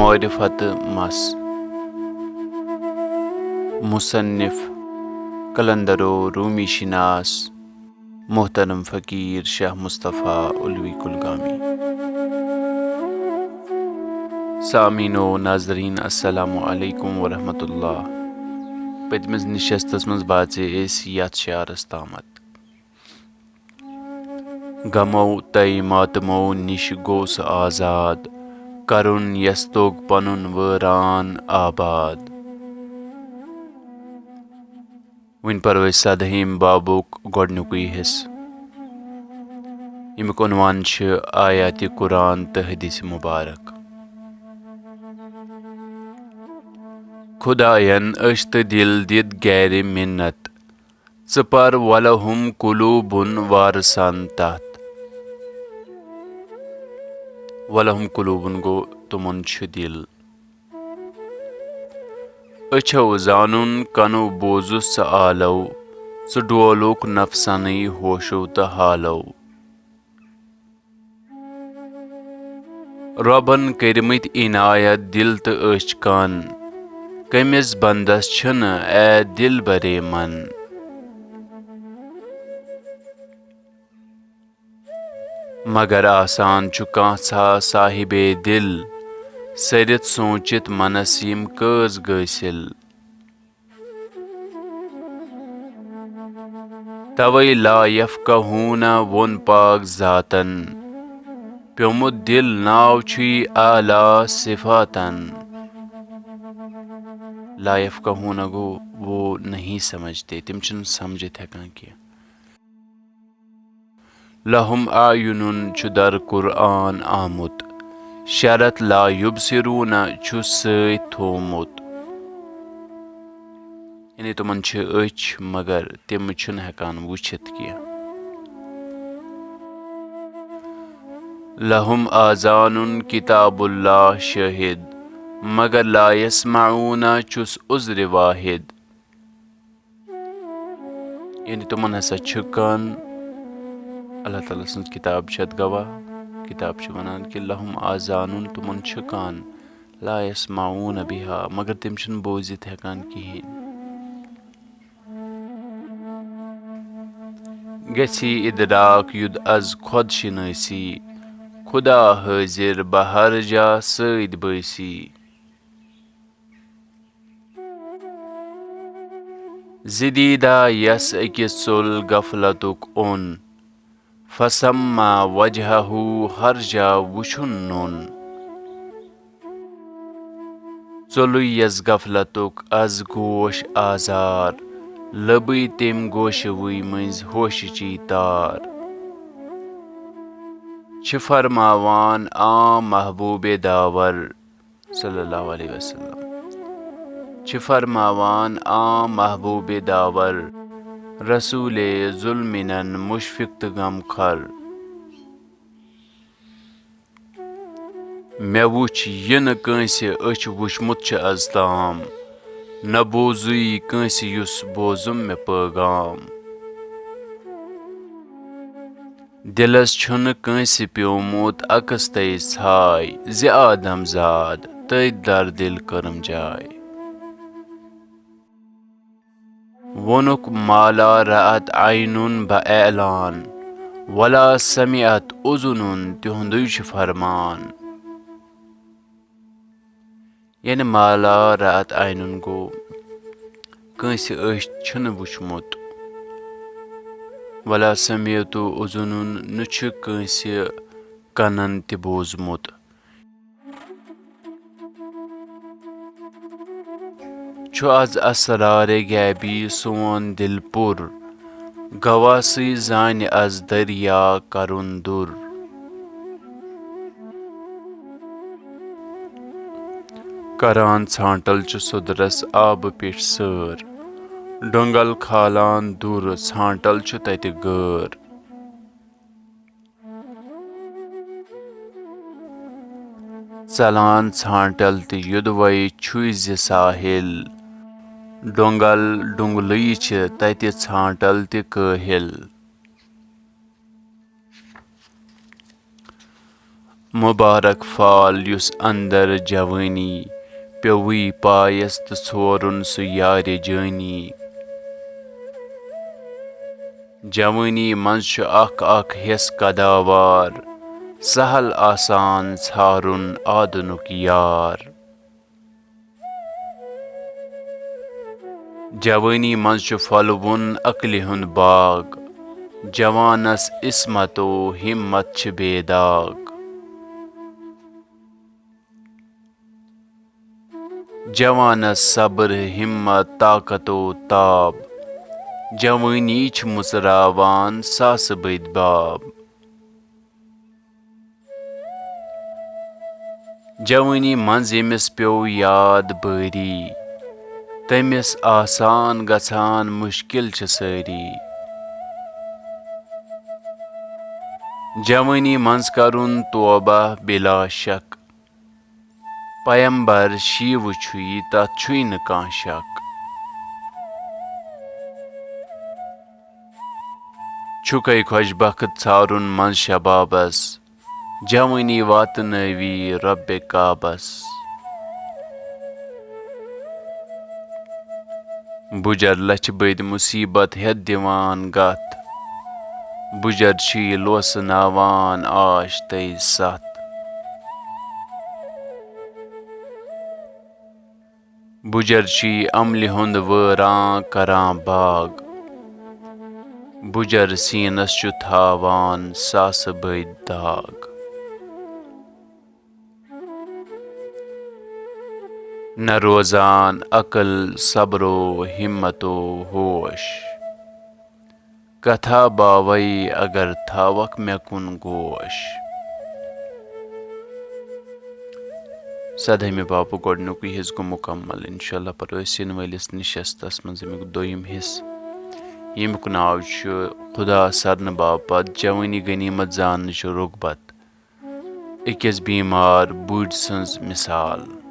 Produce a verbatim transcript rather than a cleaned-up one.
معرفت مس، مصنف قلندرو رومی شناس محترم فقیر شاہ مصطفیٰ علوی کلگامی۔ سامعین و ناظرین، السلام علیکم ورحمۃ اللہ۔ پٔتمِس نشستس منٛز واژے أسۍ یتھ شعرس تامتھ۔ غمو تہٕ ماتمو نِش گوٚو سُہ آزاد، کرُن یس توٚگ پنُن وٲران آباد۔ وۄنۍ پرو أسۍ سدہِم بابُک گۄڈنیُکُے حصہٕ۔ ییٚمیُک عنوان چھُ آیاتِ قرآن تہٕ حدیث مبارک۔ خداین أچھ تہٕ دِل دِتھ گرِ مِنت، ژٕ پر ولہم قلوبن وارسان تتھ۔ ولہم قلوبن گوٚو تِمن چھُ دِل۔ أچھو زانُن، کنو بوزُس ژٕ آلو، ژٕ ڈولُکھ نفسانٕے ہوشو تہٕ حالو۔ رۄبن کٔرمٕتۍ عنایت دِل تہٕ أچھ کن، کٔمِس بندس چھِنہٕ اے دِل برے من۔ مگر آسان چھُ کانٛژھا صاحبِ دِل، سٔرِتھ سوٗنٛچِتھ منس یِم کٔژ گٲسِل۔ توے لا یفقہون ووٚن پاک ذاتن، پیومُت دِل ناو چھُے اعلیٰ صفاتن۔ لا یفقہون گوٚو وہ نہیں سمجھتے، تِم چھِنہٕ سمجھِتھ ہٮ۪کان کینٛہہ۔ لہم اعینن چھُ در قرآن آمُت، شرط لا یبصرون چھُ سۭتۍ تھوومُت۔ یعنی تِمن چھِ أچھ، مگر تِم چھِنہٕ ہٮ۪کان وٕچھِتھ کینٛہہ۔ لہم آذان کتاب اللہ شاہد، مگر لا یسمعون چھُس عذر واحد۔ یعنی تِمن ہسا چھِ کان، اللہ تعالیٰ سٕنٛز کِتاب چھِ اَتھ گواہ۔ کِتاب چھِ وَنان کہِ لہم آذانُن، تِمن چھِ کان، لا یسمعون بہا، مگر تِم چھِنہٕ بوٗزِتھ ہٮ۪کان کِہیٖنۍ۔ گژھی ادراک یُد از خۄد شِنٲسی، خدا حٲضِر بہر جا سۭتۍ بٲسی۔ زِ دیٖدا یَس أکِس ژوٚل غفلتُک اوٚن، فسما وجہہ ہر جا وُچھُن نوٚن۔ ژوٚلُے یَس غفلتُک از گوش آزار، لٔبٕے تٔمۍ گوشہٕ وٕے مٔنٛزۍ ہوشٕچی تار۔ چھِ فرماوان عام محبوبِ داور، صلی اللہ علیہ وسلم چھِ فرماوان عام محبوبِ داور، رسولِ ذوالمنن مشفق تہٕ غمخور۔ مےٚ وُچھ یہِ نہٕ کٲنٛسہِ أچھ وُچھمُت چھُ از تام، نہ بوٗزُے کٲنٛسہِ یُس بوزُم مےٚ پٲغام۔ دِلس چھُنہٕ کٲنٛسہِ پیومُت عکس تٔے ژھاے، زِ آدم زاد تٔتھۍ در دِل کٔرٕم جاے۔ ووٚنُکھ ما لا رأت عینُن بہ اعلان، ولا سمعت اذنُن تِہُنٛدُے چھُ فرمان۔ یعنی ما لا رأت عینُن گوٚو کٲنٛسہِ أچھ چھُنہٕ وُچھمُت، ولا سمعت اذنُن نہٕ چھُ کٲنٛسہِ کَنَن تہِ بوٗزمُت۔ چھُ از اسرارِ غیبی سون دِل پُر، گواسٕے زانہِ از دریا کرُن دوٚر۔ کران ژھانٛٹل چھُ سُدرس آبہٕ پیٚٹھۍ سٲر، ڈوٚنگل کھالان دوٚر، ژھانٛٹل چھُ تتہِ غٲر۔ ژلان ژھانٛٹل تہِ یوٚدوَے چھُے زِ ساحل، ڈوٚنگل ڈوٚنگلٕے چھِ تتہِ ژھانٛٹل تہِ کٲہِل۔ مبارک فال یُس اندر جوٲنی، پیوٚوُے پایس تہٕ ژھورُن سُہ یارِ جٲنی۔ جوٲنی منٛز چھُ اکھ اکھ حصہٕ قداوار، سہل آسان ژھارُن آدنُک یار۔ جوٲنی منٛز چھُ پھۄلوُن عقلہِ ہُنٛد باغ، جوانس عصمتو ہمت چھِ بے داغ۔ جوانس صبر، ہمت، طاقتو تاب، جوٲنی چھِ مُژراوان ساسہٕ بٔدۍ باب۔ جوٲنی منٛز ییٚمِس پیوٚو یاد بٲری، تٔمِس آسان گژھان مُشکِل چھِ سٲری۔ جوٲنی منٛز کرُن توبہ بلا شک، پیمبر شیٖوٕ چھُ یہِ، تتھ چھُے نہٕ کانٛہہ شک۔ چھُکھے خۄش بخت ژھارُن منٛز شبابس، جوٲنی واتنٲوی رۄبِ کعبس۔ بُجر لچھِ بٔدۍ مُصیبت ہٮ۪تھ دِوان گتھ، بُجر چھُ یہِ لوسہٕ ناوان آش تہٕ ستھ۔ بُجر چھُ یہِ عملہِ ہُنٛد وٲران کران باغ، بُجر سیٖنس چھُ تھاوان ساسہٕ بٔدۍ داغ۔ نہ روزان عقل صبرو ہمتو ہوش، کتھا باوے اگر تھاوکھ مےٚ کُن گوش۔ سدہمہِ بابُک گۄڈٕنیُکُے حصہٕ گوٚو مُکمل۔ انشاءاللہ پرو أسۍ یِنہٕ وٲلِس نشستس منٛز امیُک دوٚیِم حصہٕ، ییٚمیُک ناو چھُ خدا سرنہٕ باپتھ جوٲنی غنیمت زاننٕچ رغبت۔ أکِس بیمار بُڈۍ سٕنٛز مثال۔